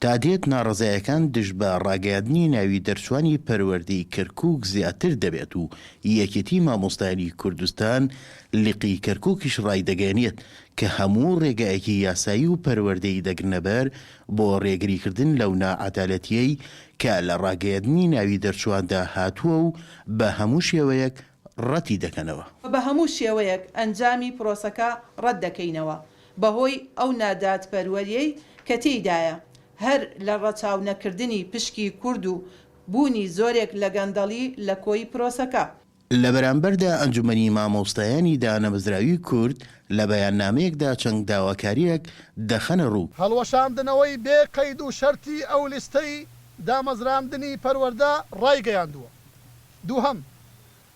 تا دێت ناڕەزایەکان دژ بە ڕاگەیاندنی ناوی دەرچوانی پەروەردەی کەرکوک زیاتر دەبێت و یەکێتی مامۆستایانی کوردستان لقی کەرکوکیش ڕایدەگەیەنێت کە هەموو ڕێگایەکی یاسایی و پەروەردەیی دەگرنەبەر بۆ ڕێگریکردن لەو ناعەدالەتیەی کە لە ڕاگەیاندنی ناوی دەرچواندا هاتووە و بە هەموو شێوەیەک ڕەتی دەکەنەوە. بە هەموو شێوەیەک ئەنجامی پرۆسەکە ڕەت دەکەینەوە بەهۆی ئەو نادادپەروەریەی کە تێیدایە، هەر لە ڕەچاو نەکردنی پشکی کورد و بوونی زۆرێک لە گەندەڵی لە کۆی پرۆسەکە. لە بەرامبەردا ئەنجومەنی مامۆستایانی دانەمەزراوی کورد لە بەیاننامەیەکدا چەند داواکارییەک دەخەنە ڕوو. هەڵوەشاندنەوەی بێ قەید و شەرتی ئەو لیستەی دامەزراندنی پەروەردە ڕایگەیاندووە. دووهەم،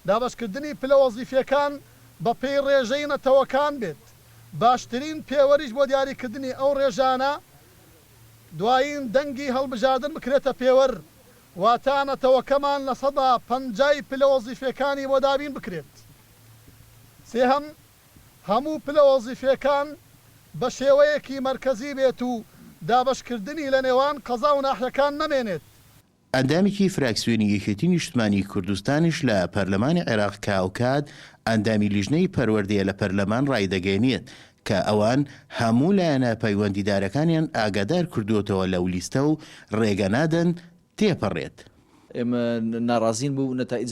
دابەشکردنی پلە وەزیفیەکان بە پێی ڕێژەی نەتەوەکان بێت، باشترین پێوەریش بۆ دیاریکردنی ئەو ڕێژانە دوایین دەنگی هەڵبژاردن بکرێتە پێوەر، واتە نەتەوەکەمان لە سەدا پەنجای پلە وەزیفیەکانی بۆ دابین بکرێت. سێهەم، هەموو پلە وەزیفیەکان بە شێوەیەکی مەرکەزی بێت و دابەشکردنی لە نێوان قەزا و ناحیەکان نەمێنێت. ئەندامێکی فراکسیۆنی یەکێتی نیشتمانی کوردستانیش لە پەرلەمانی عێراق کە ئەوکات ئەندامی لیژنەی پەروەردەیە لە پەرلەمان ڕایدەگەیەنێت کە ئەوان هەموو لایەنە پەیوەندیدارەکانیان ئاگادار کردووەتەوە لەو لیستە و ڕێگە نادەن تێپەڕێت. ئێمە ناڕازین بەو نەتائیجە.